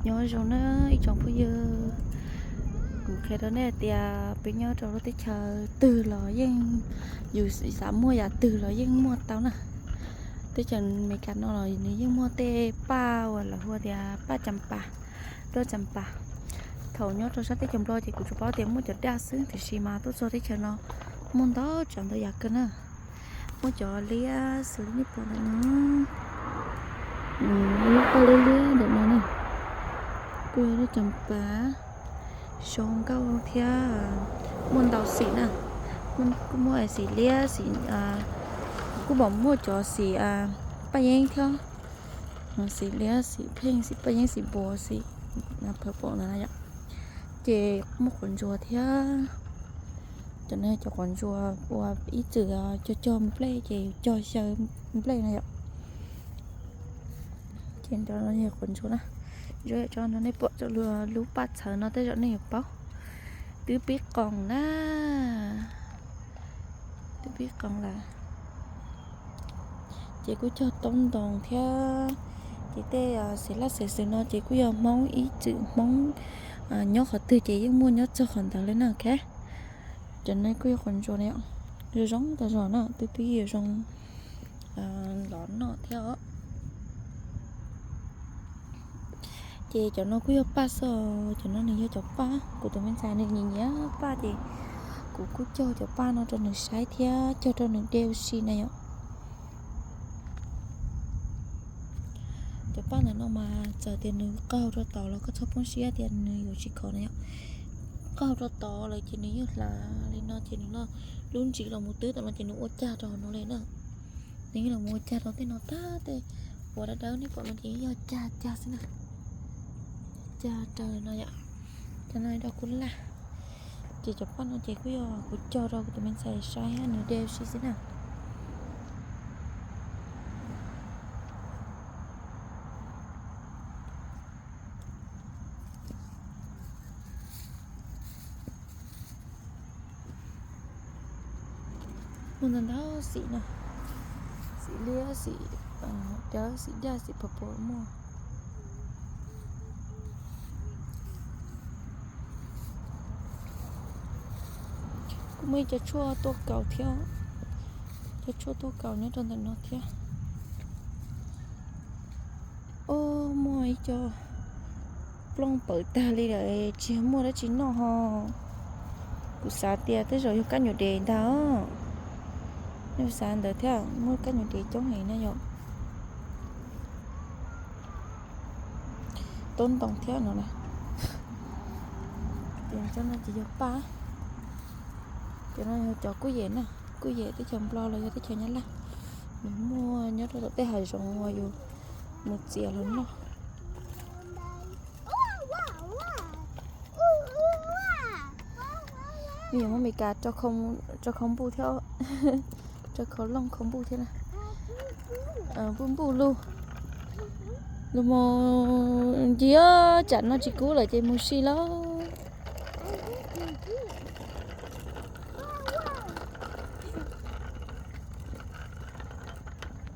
Nyob zoo na ib tsoom phooj ywg, kuv qhia rau nej tias peb nyob rau lub teb chaws twg los yeej, yus xav muaj yam twg los yeej muaj tau na. Teb chaws Amelikas no los nws yeej muaj tej paj uas lawv hu tias paj tsam pas, daj tsam pas. Thaum nyob rau sab teb chaws Nplog ces kuv tsuas paub tias muaj cov daj xwb, tiam sis mas tuaj txog teb chaws no muaj ntau tsav ntau yam kawg na. Muaj cov liab xws li nej pom ntawm no, lub paj liab liab ntawm no na, kuj yog daj tsam pas, zoo nkauj thiab, muaj ntau xim na. Kuj muaj xim liab, xim, kuj pom muaj cov xim paj yeeb thiab, xim liab, xim pheej, xim paj yeeb, xim npua, xim purple ntawd na yom. Ces muaj quav ntsuas thiab. Cov no cov quav ntsuas uas ib txwm cog cog nplej ces cog xyaw nplej no yom. Ces cov no yog quav ntsuas na. Zoo yam cov no nej pom rau lub paj txhawv no tej zaum nej yuav paub. Twb pib qoos na, twb pib qoos lawm. Ces kuj cog toob ntoos thiab. Ces tej xev laj xev xwm no ces kuj yog Hmoob, ib txwm Hmoob nyob qhov twg ces yeej muaj nyob txog qhov ntawd li na, ok. Cov no kuj yog quav ntsuas na, zoo zoo tas zog na, twb pib yuav zoo lov noj thiab os. Ces cov no kuj yog paj xwb, cov no nws yog cov paj, kuv tus me ntxhais nws nyiam nyiam paj ces kuv kuj cog cov paj no rau nws saib thiab cog rau nws de ua si na yom. Cov paj ntawm no mas txawm tias nws qaug rau tod los koj txhob poob siab tias nws yuav tsis khov na yom. Qaug rau tod lawm ces nws yeej hlav li no ces nws lub ntsis los mus twb tom no ces nws ua cag rau hauv no li na. Nws yeej los mus ua cag rau tej no tag, tej uas dawb dawb nej pom no ces yeej yog cag cag xwb na. Cag raws no yom. Cov no rau kuj laj. Ces cov paj no ces kuj yog kuv cog rau kuv tus me ntxhais saib nws de ua si xwb na. Muaj ntau ntau xim no, xim liab, xim dawb, xim daj, xim purple muaj. Kuj muaj ib co tshuaj tuaj kaus thiab, cov tshuaj tuaj kaus nyob rau ntawm no thiab. Ub, muaj ib co plooj pawv tag li lawm, tsis muaj dab tsi noj ho. Kuv xav tias tej zaum yog kab nyuam dev ntag. Nej xav ntawd thiab, muaj kab nyuam dev coob heev na yom. Toob ntoos thiab no na. Ces cov no ces yog paj. Cov no yog cov kuj yem na, kuj yem teb chaws Nplog los yog teb chaws Nyab Laj. Nws muaj nyob rau tom tej hav zoov uas yus mus txiav los noj. Nws yuav muaj Meskas rau khau npuj thiab, rau khau looj khau npuj thiab na. Npuj npuj lug, lug mus ncig os, tsam no tsis kub lawm ces mus si lauj.